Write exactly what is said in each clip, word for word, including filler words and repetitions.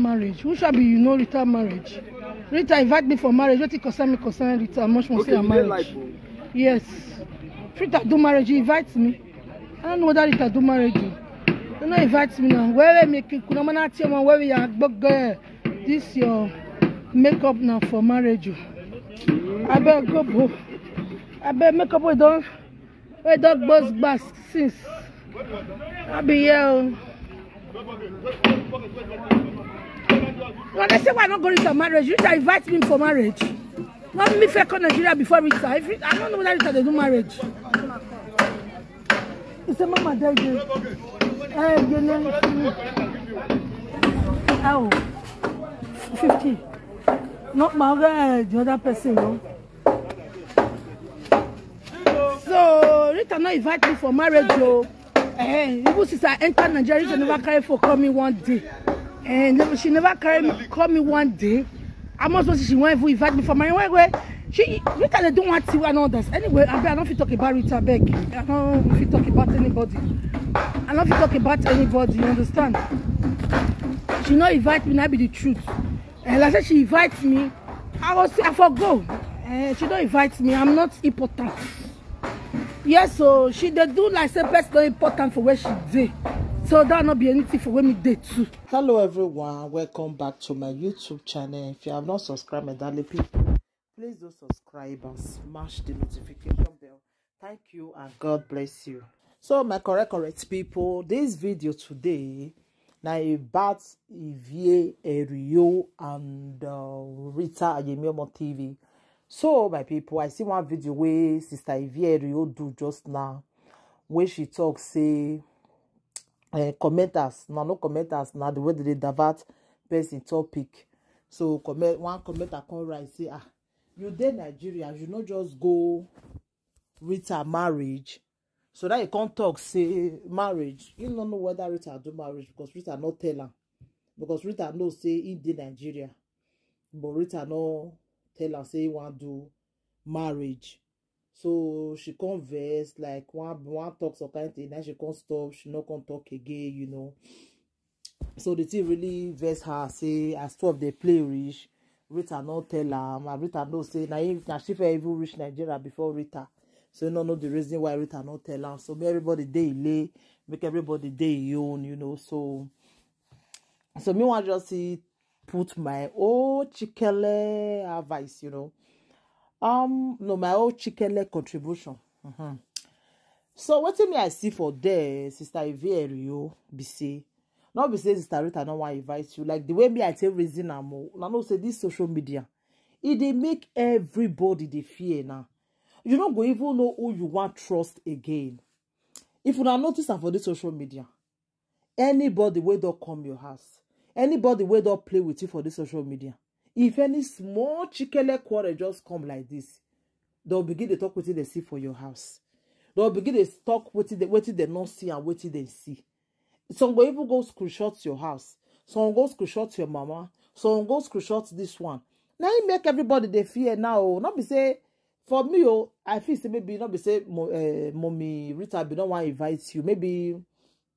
Marriage. Who shall be you know Rita marriage? Rita invite me for marriage. What it concern me concern Rita? Much more say her marriage. Yes. Rita do marriage. He invites me. I don't know whether Rita do marriage. You know, invite me now. Where we make it? Kuna mana tiama where we are. But girl, this your makeup now for marriage. I better go, bro. I better makeup we done. We done boss bass since. I be here. Oh. No, they say why not going to marriage. Rita invite me for marriage. Not me fair come Nigeria before Rita. If it, I don't know whether Rita they do marriage. It's a mama there again. Eh, you know. Oh, fifty. Not my uh, the other person, no. So Rita not invite me for marriage, though. Eh, even since I entered Nigeria, Rita never carry for call me one day. And never, she never carry me, call me one day. I must say she won't even invite me for my way. Way. She Rita they don't want to and all this. Anyway, I, I don't feel talk about Rita beg. I don't feel talk about anybody. I don't feel talk about anybody. You understand? She not invite me. That be the truth. And like I said, she invites me. I was I forgo. And she don't invite me. I'm not important. Yes, so she they do like say person not important for where she dey. So that not be anything for where me dey too. Hello everyone, welcome back to my YouTube channel. If you have not subscribed, my darling people, please do subscribe and smash the notification bell. Thank you and God bless you. So my correct correct people, this video today now about Ivie Erio and uh, Rita Ayemiomo T V. So my people, I see one video where Sister Ivie Erio do just now, where she talks say uh, commenters, no no commenters, now the way they divert person topic. So comment one commenter come write say, ah, you dey Nigeria, you no just go Rita marriage. So that you can't talk say marriage. You don't know whether Rita do marriage because Rita not tell her. Because Rita know say he did Nigeria. But Rita no tell her say he want do marriage. So she come vex like one one talk some kind thing. Now she can't stop. She not can't talk again. You know. So the thing really vex her say as two of the play reach, Rita no tell am. And Rita know say na him na she fit even reach Nigeria before Rita. So no know the reason why Rita no tell am. So make everybody dey lay, make everybody dey e own, you know. So so me want just see put my own chikele advice, you know. Um, no, my own chikele contribution. Mm-hmm. So what me I see for there, Sister Ivy Erio, be say, not be say Sister Rita no want invite you. Like the way me I take reason am o. Una know say this social media, e dey make everybody dey fear now. You no go even know who you want trust again. If una notice am for this social media, anybody wey don come your house, anybody wey don play with you for this social media, if any small chikele quarrel just come like this, they'll begin to talk wetin they see for your house. They'll begin to talk wetin they wetin they not see and wetin they see. Some go even go screenshot your house. Some go screenshot your mama. Some go screenshot this one. Now you make everybody they fear now. Oh. Not be say for me, oh, I feel say maybe not be say mo, uh, mommy Rita be not want invite you. Maybe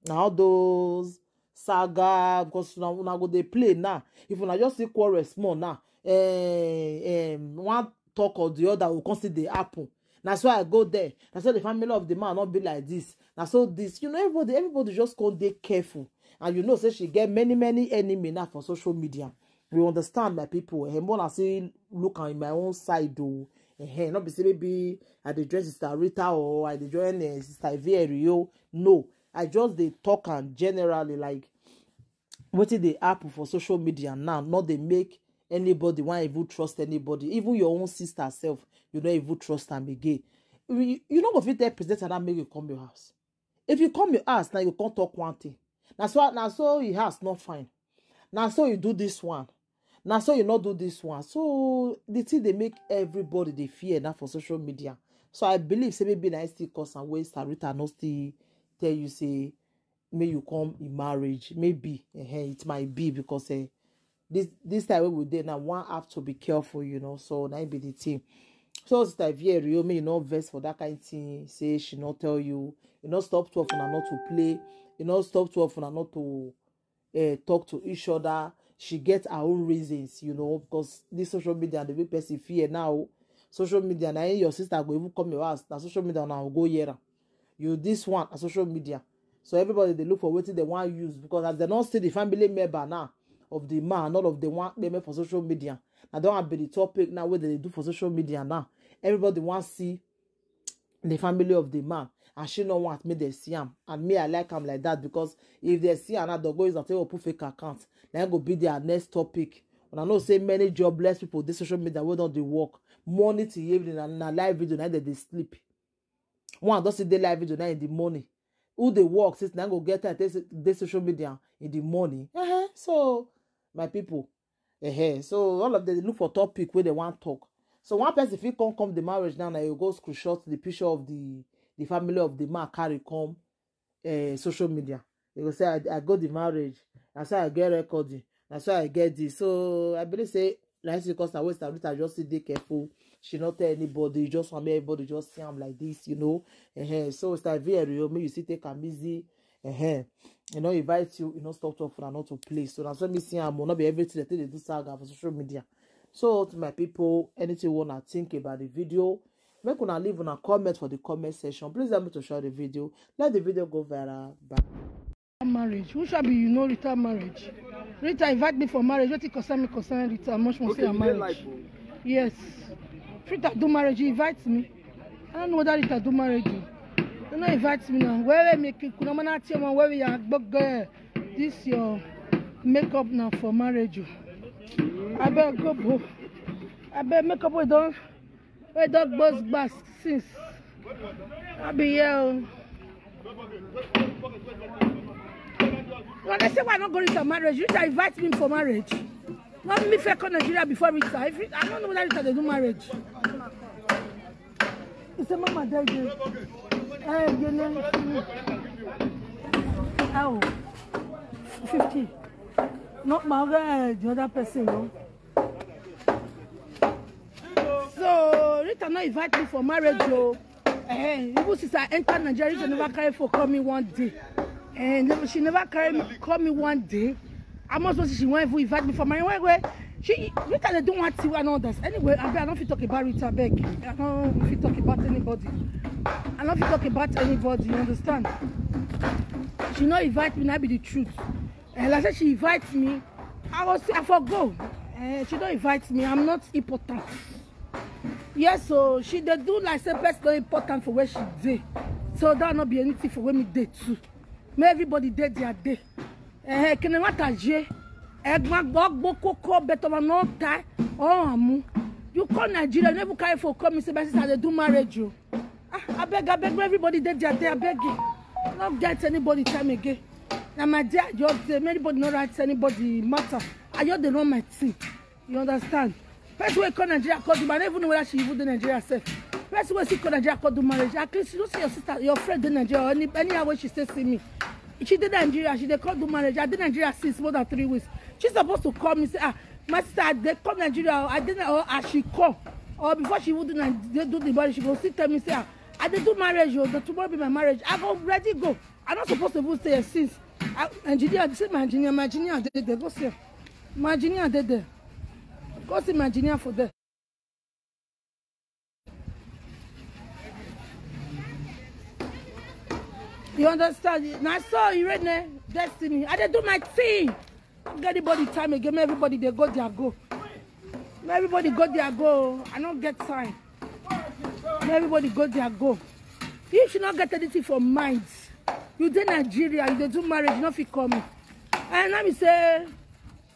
now those saga because now una go they play now. If una just see quarrel small now, eh, um, one talk or the other will constantly dey happen. That's why I go there. That's why the family of the man not be like this. That's so this, you know, everybody, everybody just can't dey careful. And you know, say she get many, many enemy now for social media. You understand, my people. And when I say look in my own side, though, eh, not be say maybe I dey join Sister Rita or I dey join uh, Sister Ivy Erio. No, I just dey talk and generally like wetin dey happen for social media now, not dey make anybody wan even trust anybody, even your own sister sef, you no even trust am again. You, you no go fit tell presenter that make you come your house. If you come your house now, you come talk one thing. Na so na so your house not fine. Na so you do this one. Na so you not do this one. So the thing they make everybody they fear now for social media. So I believe say maybe na still cause and waste and Rita not still tell you say may you come in marriage. Maybe eh, it might be because eh, this this time we dey now one have to be careful, you know. So that be the thing. So Sister Vierio, may you not vex for that kind of thing. Say she not tell you, you not stop to often not to play, you not stop to often not to uh, talk to each other. She get her own reasons, you know, because this social media, the big person fear now. Social media, now your sister go even come your house. Now social media now go here. You this one, a social media. So everybody they look for wetin they want use, because as they don't see the family member now of the man, all of them want payment for social media. Now don't have be the topic now what they do for social media now. Everybody want see the family of the man, and she no want me they see him. And me, I like him like that, because if they see another go is that they will put fake account, then go be their next topic. And I know say many jobless people this social media will not they work morning to evening and na live video now that they sleep. One does see the live video now in the morning. Who they work since now go get time this social media in the morning. Uh-huh. So my people, uh-huh. So all of them look for topic where they want talk. So one person if he come come the marriage now, now you go screenshot the picture of the the family of the man carry come uh, social media. They go say I, I got the marriage. That's how I get recording. That's how I get this. So I believe say like because I waste Rita just sit dey careful. She not tell anybody. Just want me everybody just see him like this, you know. Uh-huh. So it's like very real. Me you see take am easy. Uh-huh. You know invite you. You know stop talk for not to play. So that's when me see am. Not be everything that they do saga for social media. So to my people, anything you wanna think about the video, make una leave una comment for the comment section. Please help me to share the video. Let the video go viral. Bye. Marriage. Who shall be you know Rita marriage? Rita invite me for marriage. What it concern me concern Rita? Much more okay, say marriage. Yes. Rita do marriage. He invites me. I don't know whether Rita do marriage. You know, invite me now. Where we make it? Kuna mana tia man where we are. But girl, this your makeup now for marriage. I better go, bro. I better makeup we done. Where dog boss back since. I be here. When I say why I not going to marriage, you guys invite me for marriage. Not me fair come Nigeria before Rita. If it, I don't know whether Rita they do marriage. It's a mama there. Hey, you know. Oh, fifty. Not my uh, the other person, no. So Rita not invite me for marriage, though. Eh, even since I enter Nigeria, she never carry for call me one day. And she never carry me, call me one day. I must say she won't even invite me for my way. She Rita they don't want to and all this. Anyway, I, I don't feel talk about Rita beg. I don't feel talk about anybody. I don't feel talk about anybody. You understand? She not invite me. That be the truth. And like I said, she invites me. I was I forgo. Uh, she don't invite me. I'm not important. Yes, so she they do like say person not important for where she dey. So that not be anything for where me dey too. May everybody dey their day. Eh, can I je? Egma gbogbo koko better man no tie. Oh amu. You call Nigeria, never carry for come say my sister they do marriage you. Ah, I beg, I beg, everybody dey their day, I beg you. Not get anybody time again. Now my dear, your day, anybody not write anybody matter. I just dey run my thing. You understand? First way come Nigeria call do marriage, even know whether she even dey Nigeria sef. First way see come Nigeria call do marriage. At least you don't see your sister, your friend in Nigeria or any anyhow when she say see me. She dey Nigeria, she dey call do marriage. I dey Nigeria since more than three weeks. She's supposed to call me say ah my sister I dey come Nigeria. I didn't or as she call or before she even do Nigeria do the marriage, she go still tell me say ah I dey do marriage o. The tomorrow be my marriage. I go ready go. I not supposed to even stay here since. I, engineer, see my engineer, my engineer dey there. Go see. My engineer dey there. Go see my engineer for there. You understand? Now so you ready? Destiny. I dey do my thing. Don't get anybody time again. Everybody they go their go. Everybody go their go. I don't get time. Everybody go their go. If she not get anything for mind, you dey Nigeria, you dey do marriage, you not fit call me. And let me say,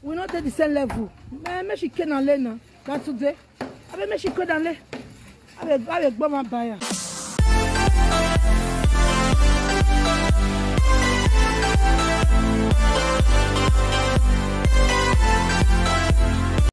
we not at the same level. Man, make she can learn now. Not today. I mean, make she could and lay. I will, I will go my buyer.